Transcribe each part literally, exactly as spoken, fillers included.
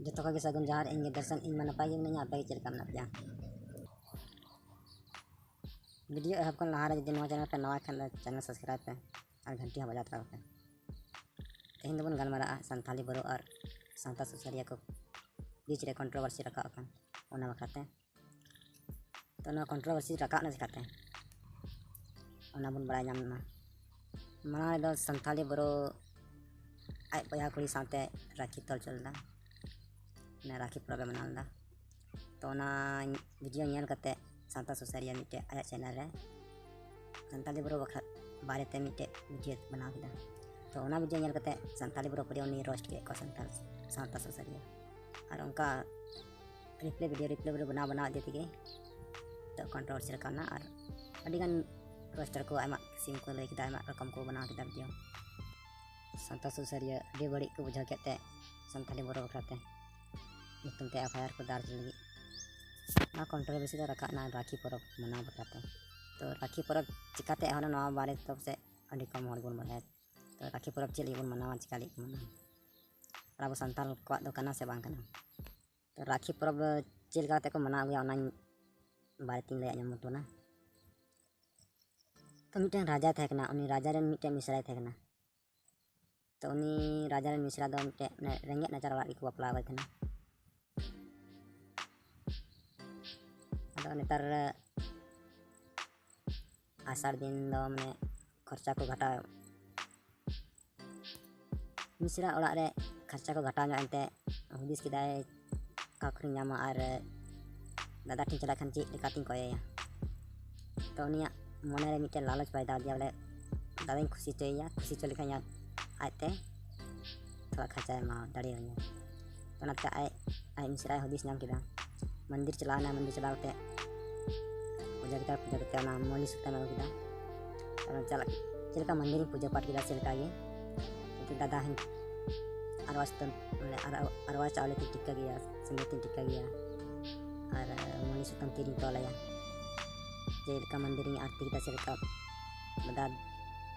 ᱡᱚᱛᱚ ᱠᱚᱜᱮ ᱥᱟᱹᱜᱩᱱ ᱡᱚᱦᱟᱨ᱾ ᱤᱧ ᱜᱮ ᱫᱚᱨᱥᱚᱱ, ᱤᱧ ᱢᱟ ᱱᱟᱯᱟᱭ ᱜᱮ ᱢᱤᱱᱟᱹᱧᱟ, ᱟᱯᱮ ᱜᱮ ᱪᱮᱫ ᱞᱮᱠᱟ ᱢᱮᱱᱟᱜ ᱯᱮᱭᱟ? ᱵᱷᱤᱰᱤᱭᱳ ᱮᱦᱚᱵ ᱠᱷᱚᱱ ᱞᱟᱦᱟ ᱨᱮ ᱡᱩᱫᱤ ᱱᱚᱣᱟ ᱪᱮᱱᱮᱞ ᱯᱮ ᱱᱟᱣᱟ ᱠᱷᱟᱱ ᱫᱚ ᱪᱮᱱᱮᱞ ᱥᱟᱵᱥᱠᱨᱟᱭᱤᱵᱽ ᱯᱮ ᱟᱨ ᱜᱷᱟᱱᱴᱤ ᱦᱚᱸ ᱵᱟᱡᱟᱣ ᱛᱚᱨᱟ ᱠᱟᱜ ᱯᱮ᱾ ᱛᱮᱦᱮᱧ ᱫᱚᱵᱚᱱ ᱜᱟᱞᱢᱟᱨᱟᱜᱼᱟ ᱥᱟᱱᱛᱟᱞᱤ ᱵᱳᱨᱳ ᱟᱨ ᱥᱟᱶᱛᱟ ᱥᱩᱥᱟᱹᱨᱤᱭᱟᱹ ᱠᱚ ᱵᱤᱪ ᱨᱮ ᱠᱚᱱᱴᱨᱳᱵᱷᱟᱨᱥᱤ ᱨᱟᱠᱟᱵ ᱟᱠᱟᱱ, ᱚᱱᱟ ᱵᱟᱠᱷᱨᱟ ᱛᱮ᱾ ᱛᱚ, ᱱᱚᱣᱟ ᱠᱚᱱᱴᱨᱳᱵᱷᱟᱨᱥᱤ ᱨᱟᱠᱟᱵ ᱮᱱᱟ ᱪᱤᱠᱟᱹᱛᱮ, ᱚᱱᱟ ᱵᱚᱱ ᱵᱟᱲᱟᱭ ᱧᱟᱢ ᱢᱟ᱾ ᱢᱟᱲᱟᱝ ᱨᱮᱫᱚ ᱥᱟᱱᱛᱟᱞᱤ ᱵᱳᱨᱳ ᱟᱡ ᱵᱚᱭᱦᱟ ᱠᱩᱲᱤ ᱥᱟᱶᱛᱮ ᱨᱟᱹᱠᱷᱤ ᱛᱚᱞ ᱦᱚᱪᱚ ᱞᱮᱫᱟ, ᱢᱟᱱᱮ ᱨᱟᱹᱠᱷᱤ ᱯᱚᱨᱚᱵᱽ ᱮ ᱢᱟᱱᱟᱣ ᱞᱮᱫᱟ᱾ ᱛᱚ, ᱚᱱᱟ ᱵᱷᱤᱰᱤᱭᱳ ᱧᱮᱞ ᱠᱟᱛᱮ ᱥᱟᱶᱛᱟ ᱥᱩᱥᱟᱹᱨᱤᱭᱟᱹ ᱢᱤᱫᱴᱮᱡ ᱟᱭᱟᱜ ᱪᱮᱱᱮᱞ ᱨᱮ ᱥᱟᱱᱛᱟᱞᱤ ᱵᱳᱨᱳ ᱵᱟᱠᱷᱨᱟ ᱵᱟᱨᱮᱛᱮ ᱢᱤᱫᱴᱮᱡ ᱵᱷᱤᱰᱤᱭᱳ ᱵᱮᱱᱟᱣ ᱠᱮᱫᱟ᱾ ᱛᱚ, ᱚᱱᱟ ᱵᱷᱤᱰᱤᱭᱳ ᱧᱮᱞ ᱠᱟᱛᱮ ᱥᱟᱱᱛᱟᱞᱤ ᱵᱳᱨᱳ ᱯᱩᱨᱟᱹ ᱩᱱᱤ ᱨᱳᱥᱴ ᱠᱮᱫ ᱠᱚᱣᱟ ᱥᱟᱱᱛᱟᱲ ᱥᱟᱶᱛᱟ ᱥᱩᱥᱟᱹᱨᱤᱭᱟᱹ᱾ ᱟᱨ ᱚᱱᱠᱟ ᱨᱤᱯᱞᱟᱭ ᱵᱷᱤᱰᱤᱭᱳ, ᱨᱤᱯᱞᱟᱭ ᱵᱷᱤᱰᱤᱭᱳ ᱵᱮᱱᱟᱣ ᱵᱮᱱᱟᱣ ᱤᱫᱤ ᱛᱮᱜᱮ ᱛᱚ ᱠᱚᱱᱴᱨᱳᱵᱷᱟᱨᱥᱤ ᱨᱟᱠᱟᱵ ᱮᱱᱟ᱾ ᱟᱨ ᱟᱹᱰᱤᱜᱟᱱ ᱨᱳᱥᱴᱟᱨ ᱠᱚ ᱟᱭᱢᱟ ᱠᱤᱥᱤᱢ ᱠᱚ ᱞᱟᱹᱭ ᱠᱮᱫᱟ, ᱟᱭᱢᱟ ᱨᱚᱠᱚᱢ ᱠᱚ ᱵᱮᱱᱟᱣ ᱠᱮᱫᱟ ᱵᱷᱤᱰᱤᱭᱳ᱾ ᱥᱟᱶᱛᱟ ᱥᱩᱥᱟᱹᱨᱤᱭᱟᱹ ᱟᱹᱰᱤ ᱵᱟᱹᱲᱤᱡ ᱠᱚ ᱵᱩᱡᱷᱟᱹᱣ ᱠᱮᱫ ᱛᱮ ᱥᱟᱱᱛᱟᱞᱤ ᱵᱳᱨᱳ ᱵᱟᱠᱷᱨᱟ ᱛᱮ ᱧᱩᱛᱩᱢ ᱛᱮ ᱮᱯᱷ ᱟᱭ ᱟᱨ ᱠᱚ ᱫᱟᱨᱡᱽ ᱞᱟᱹᱜᱤᱫ᱾ ᱱᱚᱣᱟ ᱠᱚᱱᱴᱨᱳᱵᱷᱟᱨᱥᱤ ᱫᱚ ᱨᱟᱠᱟᱵ ᱮᱱᱟ ᱨᱟᱠᱷᱤ ᱯᱚᱨᱚᱵᱽ ᱢᱟᱱᱟᱣ ᱵᱟᱠᱷᱨᱟ ᱛᱮ᱾ ᱛᱚ, ᱨᱟᱠᱷᱤ ᱯᱚᱨᱚᱵᱽ ᱪᱤᱠᱟᱹᱛᱮ ᱮᱦᱚᱵ ᱮᱱᱟ, ᱱᱚᱣᱟ ᱵᱟᱨᱮ ᱛᱮ ᱯᱟᱥᱮᱡ ᱟᱹᱰᱤ ᱠᱚᱢ ᱦᱚᱲ ᱵᱚᱱ ᱵᱟᱲᱟᱭᱟ᱾ ᱛᱚ, ᱨᱟᱠᱷᱤ ᱯᱚᱨᱚᱵᱽ ᱪᱮᱫ ᱞᱟᱹᱜᱤᱫ ᱵᱚᱱ ᱢᱟᱱᱟᱣᱟ, ᱪᱤᱠᱟ ᱞᱟᱹᱜᱤᱫ ᱠᱚ ᱢᱟᱱᱟᱣᱟ, ᱟᱨ ᱟᱵᱚ ᱥᱟᱱᱛᱟᱲ ᱠᱚᱣᱟᱜ ᱫᱚ ᱠᱟᱱᱟ ᱥᱮ ᱵᱟᱝ ᱠᱟᱱᱟ? ᱛᱚ, ᱨᱟᱠᱷᱤ ᱯᱚᱨᱚᱵᱽ ᱪᱮᱫ ᱞᱮᱠᱟ ᱠᱟᱛᱮ ᱠᱚ ᱢᱟᱱᱟᱣ ᱟᱹᱜᱩᱭᱟ, ᱚᱱᱟ ᱵᱟᱨᱮᱛᱮᱧ ᱞᱟᱹᱭ ᱟᱸᱡᱚᱢ ᱟᱵᱚᱱᱟ᱾ ᱛᱚ, ᱢᱤᱫᱴᱮᱱ ᱨᱟᱡᱟᱭ ᱛᱟᱦᱮᱸ ᱠᱟᱱᱟ, ᱩᱱᱤ ᱨᱟᱡᱟ ᱨᱮᱱ ᱢᱤᱫᱴᱮᱱ ᱢᱤᱥᱨᱟᱭ ᱛᱟᱦᱮᱸ ᱠᱟᱱᱟ᱾ ᱛᱚ, ᱩᱱᱤ ᱨᱟᱡᱟ ᱨᱮᱱ ᱢᱤᱥᱨᱟ ᱫᱚ ᱢᱤᱫᱴᱮᱱ, ᱢᱟᱱᱮ, ᱨᱮᱸᱜᱮᱡ ᱱᱟᱪᱟᱨ ᱚᱲᱟᱜ ᱨᱮᱠᱚ ᱵᱟᱯᱞᱟ ᱟᱠᱟᱫᱮ ᱛᱟᱦᱮᱱᱟ᱾ ᱟᱫᱚ ᱱᱮᱛᱟᱨ ᱟᱥᱟᱲ ᱫᱤᱱ ᱫᱚ, ᱢᱟᱱᱮ, ᱠᱷᱚᱨᱪᱟ ᱠᱚ ᱜᱷᱟᱴᱟᱣ, ᱢᱤᱥᱨᱟ ᱚᱲᱟᱜ ᱨᱮ ᱠᱷᱚᱨᱪᱟ ᱠᱚ ᱜᱷᱟᱴᱟᱣ ᱧᱚᱜ ᱮᱱᱛᱮ ᱦᱩᱫᱤᱥ ᱠᱮᱫᱟᱭ, ᱚᱠᱟ ᱠᱷᱚᱱᱤᱧ ᱧᱟᱢᱟ ᱟᱨ ᱫᱟᱫᱟ ᱴᱷᱮᱱ ᱪᱟᱞᱟᱜ ᱠᱷᱟᱱ ᱪᱮᱫ ᱞᱮᱠᱟᱛᱤᱧ ᱠᱚᱭᱮᱭᱟ᱾ ᱛᱚ, ᱩᱱᱤᱭᱟᱜ ᱢᱚᱱᱮ ᱨᱮ ᱢᱤᱫᱴᱮᱱ ᱞᱟᱞᱚᱪ ᱯᱟᱭᱫᱟ ᱟᱫᱮᱭᱟ, ᱵᱚᱞᱮ, ᱫᱟᱫᱟᱧ ᱠᱩᱥᱤ ᱦᱚᱪᱚᱭᱮᱭᱟ, ᱠᱩᱥᱤ ᱦᱚᱪᱚ ᱞᱮᱠᱷᱟᱱ ᱤᱧᱟᱹᱜ ᱟᱡᱛᱮ ᱛᱷᱚᱲᱟ ᱠᱷᱚᱨᱪᱟᱭ ᱮᱢᱟ ᱫᱟᱲᱮᱭᱟᱹᱧᱟ᱾ ᱛᱚ, ᱚᱱᱟᱛᱮ ᱟᱡ, ᱟᱡ ᱢᱤᱥᱨᱟᱭ ᱦᱩᱫᱤᱥ ᱧᱟᱢ ᱠᱮᱫᱟ, ᱢᱚᱱᱫᱤᱨ ᱪᱟᱞᱟᱣ ᱮᱱᱟ, ᱢᱚᱱᱫᱤᱨ ᱪᱟᱞᱟᱣ ᱠᱟᱛᱮ ᱯᱩᱡᱟᱹ ᱠᱮᱫᱟ, ᱯᱩᱡᱟᱹ ᱠᱟᱛᱮ ᱚᱱᱟ ᱢᱚᱞᱤ ᱥᱩᱛᱟᱹᱢ ᱟᱹᱜᱩ ᱠᱮᱫᱟ᱾ ᱟᱨ ᱪᱟᱞᱟᱜ, ᱪᱮᱫ ᱞᱮᱠᱟ ᱢᱚᱱᱫᱤᱨ ᱨᱤᱧ ᱯᱩᱡᱟᱹ ᱯᱟᱴ ᱠᱮᱫᱟ, ᱪᱮᱫ ᱞᱮᱠᱟ ᱜᱮ, ᱠᱤᱱᱛᱩ ᱫᱟᱫᱟ ᱦᱚᱸᱧ ᱟᱨᱣᱟ ᱥᱩᱛᱟᱹᱢ, ᱵᱚᱞᱮ, ᱟᱨ-, ᱟᱨᱣᱟ ᱪᱟᱣᱞᱮ ᱛᱤᱧ ᱴᱤᱠᱟᱹ ᱜᱮᱭᱟ, ᱥᱤᱸᱫᱩᱨ ᱛᱤᱧ ᱴᱤᱠᱟᱹ ᱜᱮᱭᱟ, ᱟᱨ ᱢᱚᱞᱤ ᱥᱩᱛᱟᱹᱢ ᱛᱤᱨᱤᱧ ᱛᱚᱞ ᱟᱭᱟ᱾ ᱪᱮᱫ ᱞᱮᱠᱟ ᱢᱚᱱᱫᱤᱨ ᱨᱤᱧ ᱟᱨᱛᱤ ᱠᱮᱫᱟ, ᱪᱮᱫ ᱞᱮᱠᱟ ᱫᱟᱫᱟ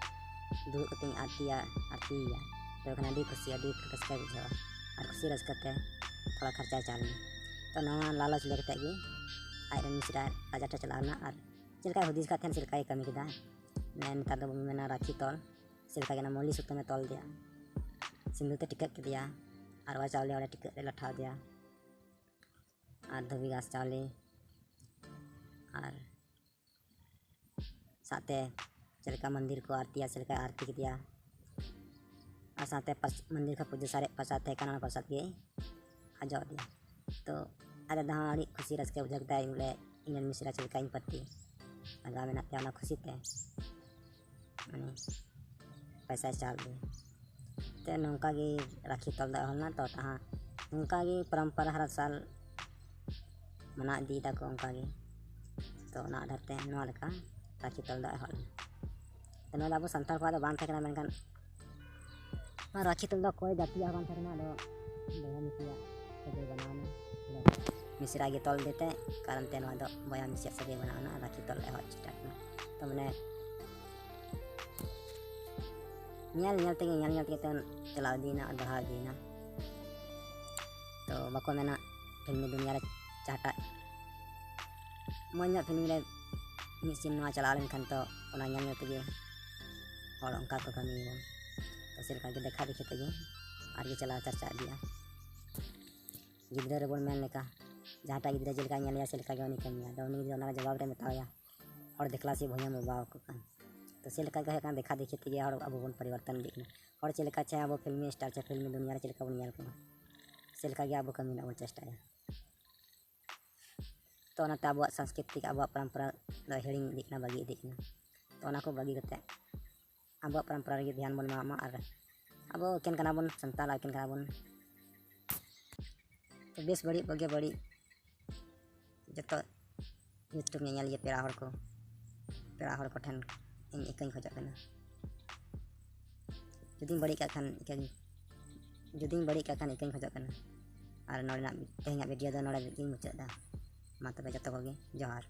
ᱫᱩᱲᱩᱵ ᱠᱟᱛᱮᱧ ᱟᱨᱛᱤᱭᱟ, ᱟᱨᱛᱤᱭᱮᱭᱟ᱾ ᱛᱚᱵᱮ ᱠᱷᱟᱱ ᱟᱹᱰᱤ ᱠᱩᱥᱤ, ᱟᱹᱰᱤ ᱨᱟᱹᱥᱠᱟᱹᱭ ᱵᱩᱡᱷᱟᱹᱣᱟ᱾ ᱟᱨ ᱠᱩᱥᱤ ᱨᱟᱹᱥᱠᱟᱹ ᱛᱮ ᱛᱷᱚᱲᱟ ᱠᱷᱚᱨᱪᱟᱭ ᱪᱟᱞ ᱢᱮ᱾ ᱛᱚ ᱱᱚᱣᱟ ᱞᱟᱞᱚᱪ ᱞᱟᱹᱭ ᱠᱟᱛᱮ ᱜᱮ ᱟᱡ ᱨᱮᱱ ᱢᱤᱥᱨᱟ ᱨᱟᱡᱟ ᱴᱷᱮᱱ ᱪᱟᱞᱟᱣ ᱮᱱᱟ ᱟᱨ ᱪᱮᱫ ᱞᱮᱠᱟᱭ ᱦᱩᱫᱤᱥ ᱠᱟᱫ ᱛᱟᱦᱮᱱ, ᱪᱮᱫ ᱞᱮᱠᱟᱭ ᱠᱟᱹᱢᱤ ᱠᱮᱫᱟ᱾ ᱢᱟᱱᱮ ᱱᱮᱛᱟᱨ ᱫᱚᱵᱚᱱ ᱢᱮᱱᱟ ᱨᱟᱠᱷᱤ ᱛᱚᱞ, ᱪᱮᱫ ᱞᱮᱠᱟ ᱜᱮ ᱚᱱᱟ ᱢᱚᱞᱤ ᱥᱩᱛᱟᱹᱢᱮ ᱛᱚᱞ ᱟᱫᱮᱭᱟ, ᱥᱤᱸᱫᱩᱨ ᱛᱮ ᱴᱤᱠᱟᱹᱜ ᱠᱮᱫᱮᱭᱟ ᱟᱨ ᱚᱱᱟ ᱪᱟᱣᱞᱮ ᱚᱸᱰᱮ ᱴᱤᱠᱟᱹᱜ ᱨᱮ ᱞᱟᱴᱷᱟ ᱟᱫᱮᱭᱟ ᱟᱨ ᱫᱷᱩᱵᱤ ᱜᱷᱟᱥ ᱪᱟᱣᱞᱮ ᱟᱨ ᱥᱟᱶᱛᱮ ᱪᱮᱫ ᱞᱮᱠᱟ ᱢᱚᱱᱫᱤᱨ ᱠᱚ ᱟᱨᱛᱤᱭᱟ, ᱪᱮᱫ ᱞᱮᱠᱟ ᱟᱨᱛᱤ ᱠᱮᱫᱮᱭᱟ, ᱟᱨ ᱥᱟᱶᱛᱮ ᱯᱟᱨᱥ-, ᱢᱚᱱᱫᱤᱨ ᱠᱷᱚᱱ ᱯᱩᱡᱟᱹ ᱥᱟᱨᱮᱡ ᱯᱨᱚᱥᱟᱫ ᱛᱟᱦᱮᱸ ᱠᱟᱱᱟ, ᱚᱱᱟ ᱯᱨᱚᱥᱟᱫ ᱜᱮ ᱟᱡᱚ ᱟᱫᱮᱭᱟ᱾ ᱛᱚ ᱟᱡ ᱫᱟᱫᱟ ᱦᱚᱸ ᱟᱹᱰᱤ ᱠᱷᱩᱥᱤ ᱨᱟᱹᱥᱠᱟᱹ ᱵᱩᱡᱷᱟᱹᱣ ᱠᱮᱫᱟᱭ, ᱵᱚᱞᱮ ᱤᱧ ᱨᱮᱱ ᱢᱤᱥᱨᱟ ᱪᱮᱫ ᱞᱮᱠᱟ ᱤᱧ ᱯᱨᱚᱛᱤ ᱞᱟᱜᱟᱣ ᱢᱮᱱᱟᱜ ᱛᱟᱭᱟ, ᱚᱱᱟ ᱠᱷᱩᱥᱤ ᱛᱮ ᱢᱟᱱᱮ ᱯᱚᱭᱥᱟᱭ ᱪᱟᱞ ᱟᱫᱮᱭᱟ᱾ ᱛᱚ ᱱᱚᱝᱠᱟ ᱜᱮ ᱨᱟᱠᱷᱤ ᱛᱚᱞ ᱫᱚ ᱮᱦᱚᱵ ᱞᱮᱱᱟ᱾ ᱛᱚ ᱛᱟᱦᱟᱸ ᱱᱚᱝᱠᱟ ᱜᱮ ᱯᱚᱨᱚᱢᱯᱚᱨᱟ ᱦᱟᱨᱟ ᱥᱟᱞ ᱢᱟᱱᱟᱣ ᱤᱫᱤᱭᱮᱫᱟ ᱠᱚ ᱚᱱᱠᱟ ᱜᱮ᱾ ᱛᱚ ᱚᱱᱟ ᱟᱫᱷᱟᱨ ᱛᱮ ᱱᱚᱣᱟ ᱞᱮᱠᱟ ᱨᱟᱠᱷᱤ ᱛᱚᱞ ᱫᱚ ᱮᱦᱚᱵ ᱞᱮᱱᱟ᱾ ᱛᱚ ᱱᱚᱣᱟ ᱫᱚ ᱟᱵᱚ ᱥᱟᱱᱛᱟᱲ ᱠᱚᱣᱟᱜ ᱫᱚ ᱵᱟᱝ ᱛᱟᱦᱮᱸ ᱠᱟᱱᱟ, ᱢᱮᱱᱠᱷᱟᱱ ᱱᱚᱣᱟ ᱨᱟᱠᱷᱤ ᱛᱚᱞ ᱫᱚ ᱚᱠᱚᱭ ᱡᱟᱹᱛᱤᱭᱟᱜ ᱦᱚᱸ ᱵᱟᱝ ᱛᱟᱦᱮᱸ ᱠᱟᱱᱟ, ᱟᱫᱚ ᱵᱚᱭᱦᱟ ᱢᱤᱥᱤᱭᱟᱜ ᱥᱟᱹᱜᱟᱹᱭ ᱵᱮᱱᱟᱣ ᱮᱱᱟ᱾ ᱟᱫᱚ ᱢᱤᱥᱨᱟ ᱜᱮ ᱛᱚᱞ ᱟᱫᱮ ᱛᱮ ᱠᱟᱨᱚᱱ ᱛᱮ ᱱᱚᱣᱟ ᱫᱚ ᱵᱚᱭᱦᱟ ᱢᱤᱥᱤᱭᱟᱜ ᱥᱟᱹᱜᱟᱹᱭ ᱵᱮᱱᱟᱣ ᱮᱱᱟ ᱟᱨ ᱨᱟᱠᱷᱤ ᱛᱚᱞ ᱮᱦᱚᱵ ᱥᱴᱟᱨᱴ ᱮᱱᱟ᱾ ᱛᱚ ᱢᱟᱱᱮ ᱧᱮᱞ ᱧᱮᱞ ᱛᱮᱜᱮ, ᱧᱮᱞ ᱧᱮᱞ ᱛᱮᱜᱮ ᱛᱮ ᱪᱟᱞᱟᱣ ᱤᱫᱤᱭᱮᱱᱟ ᱟᱨ ᱵᱟᱲᱦᱟᱣ ᱤᱫᱤᱭᱮᱱᱟ᱾ ᱛᱚ ᱵᱟᱠᱚ ᱢᱮᱱᱟ ᱯᱷᱤᱞᱢᱤ ᱫᱩᱱᱤᱭᱟᱹ ᱨᱮ ᱡᱟᱦᱟᱸᱴᱟᱜ ᱢᱚᱡᱽ ᱧᱚᱜ ᱯᱷᱤᱞᱢ ᱨᱮ ᱢᱤᱫ ᱥᱤᱱ ᱱᱚᱣᱟ ᱪᱟᱞᱟᱣ ᱞᱮᱱᱠᱷᱟᱱ ᱛᱚ ᱚᱱᱟ ᱧᱮᱞ ᱧᱮᱞ ᱛᱮᱜᱮ ᱦᱚᱲ ᱚᱱᱠᱟ ᱠᱚ ᱠᱟᱹᱢᱤᱭᱮᱫᱟ᱾ ᱛᱚ ᱪᱮᱫ ᱞᱮᱠᱟ ᱜᱮ ᱫᱮᱠᱷᱟ ᱫᱮᱠᱷᱤ ᱛᱮᱜᱮ ᱟᱨ ᱜᱮ ᱪᱟᱞᱟᱣ ᱪᱟᱨᱪᱟ ᱤᱫᱤᱜᱼᱟ᱾ ᱜᱤᱫᱽᱨᱟᱹ ᱨᱮᱵᱚᱱ ᱢᱮᱱ ᱞᱮᱠᱟ, ᱡᱟᱦᱟᱸᱴᱟᱜ ᱜᱤᱫᱽᱨᱟᱹ ᱪᱮᱫ ᱞᱮᱠᱟᱭ ᱧᱮᱞᱮᱭᱟ, ᱪᱮᱫ ᱞᱮᱠᱟ ᱜᱮ ᱩᱱᱤ ᱠᱟᱹᱢᱤᱭᱟ᱾ ᱟᱫᱚ ᱩᱱᱤ ᱜᱤᱫᱽᱨᱟᱹ ᱚᱱᱟ ᱡᱚᱵᱟᱵ ᱨᱮ ᱢᱮᱛᱟᱣᱟᱭᱟ, "ᱦᱚᱲ ᱫᱮᱠᱷᱞᱟ ᱥᱮ ᱵᱷᱩᱭᱟᱹᱝ ᱵᱟᱵᱟᱣ ᱠᱚ ᱠᱟᱱ᱾" ᱛᱚ ᱪᱮᱫ ᱞᱮᱠᱟ ᱜᱮ ᱦᱩᱭᱩᱜ ᱠᱟᱱᱟ, ᱫᱮᱠᱷᱟ ᱫᱮᱠᱷᱤ ᱛᱮᱜᱮ ᱦᱚᱲ ᱟᱵᱚ ᱵᱚᱱ ᱯᱚᱨᱤᱵᱚᱨᱛᱚᱱ ᱤᱫᱤᱜ ᱠᱟᱱᱟ᱾ ᱦᱚᱲ ᱪᱮᱫ ᱞᱮᱠᱟ ᱪᱟᱦᱮ ᱟᱵᱚ ᱯᱷᱤᱞᱢᱤ ᱥᱴᱟᱨ ᱪᱮ ᱯᱷᱤᱞᱢᱤ ᱫᱩᱱᱤᱭᱟᱹ ᱨᱮ ᱪᱮᱫ ᱞᱮᱠᱟ ᱵᱚᱱ ᱧᱮᱞ ᱠᱚᱣᱟ, ᱪᱮᱫ ᱞᱮᱠᱟ ᱜᱮ ᱟᱵᱚ ᱠᱟᱹᱢᱤ ᱨᱮᱱᱟᱜ ᱵᱚᱱ ᱪᱮᱥᱴᱟᱭᱟ᱾ ᱛᱚ ᱚᱱᱟᱛᱮ ᱟᱵᱚᱣᱟᱜ ᱥᱚᱝᱥᱠᱨᱤᱛᱤ, ᱟᱵᱚᱣᱟᱜ ᱯᱚᱨᱚᱢᱯᱚᱨᱟ ᱫᱚ ᱦᱤᱲᱤᱧ ᱤᱫᱤᱜ ᱠᱟᱱᱟ, ᱵᱟᱹᱜᱤ ᱤᱫᱤᱜ ᱠᱟᱱᱟ᱾ ᱛᱚ ᱚᱱᱟ ᱠᱚ ᱵᱟᱹᱜᱤ ᱠᱟᱛᱮ ᱟᱵᱚᱣᱟᱜ ᱯᱚᱨᱚᱢᱯᱚᱨᱟ ᱨᱮᱜᱮ ᱫᱷᱮᱭᱟᱱ ᱵᱚᱱ ᱮᱢᱟᱣᱟᱜ ᱢᱟ᱾ ᱟᱨ ᱟᱵᱚ ᱮᱠᱮᱱ ᱠᱟᱱᱟ ᱵᱚᱱ ᱥᱟᱱᱛᱟᱲ, ᱮᱠᱮᱱ ᱠᱟᱱᱟ ᱵᱚᱱ᱾ ᱛᱚ ᱵᱮᱥ ᱵᱟᱹᱲᱤᱡ, ᱵᱩᱜᱤ ᱵᱟᱹᱲᱤᱡ ᱡᱚᱛᱚ YouTube ᱧᱮᱧᱮᱞᱤᱭᱟᱹ ᱯᱮᱲᱟ ᱦᱚᱲ ᱠᱚ, ᱯᱮᱲᱟ ᱦᱚᱲ ᱠᱚᱴᱷᱮᱱ ᱤᱧ ᱤᱠᱟᱹᱧ ᱠᱷᱚᱡᱚᱜ ᱠᱟᱱᱟ᱾ ᱡᱩᱫᱤᱧ ᱵᱟᱹᱲᱤᱡ ᱠᱟᱜ ᱠᱷᱟᱱ ᱤᱠᱟᱹᱧ, ᱡᱩᱫᱤᱧ ᱵᱟᱹᱲᱤᱡ ᱠᱟᱜ ᱠᱷᱟᱱ ᱤᱠᱟᱹᱧ ᱠᱷᱚᱡᱚᱜ ᱠᱟᱱᱟ᱾ ᱟᱨ ᱱᱚᱰᱮᱱᱟᱜ ᱛᱮᱦᱮᱧᱟᱜ video ᱫᱚ ᱱᱚᱰᱮ ᱜᱮᱧ ᱢᱩᱪᱟᱹᱫ ᱮᱫᱟ᱾ ᱢᱟ ᱛᱚᱵᱮ ᱡᱚᱛᱚ ᱠᱚᱜᱮ ᱡᱚᱦᱟᱨ᱾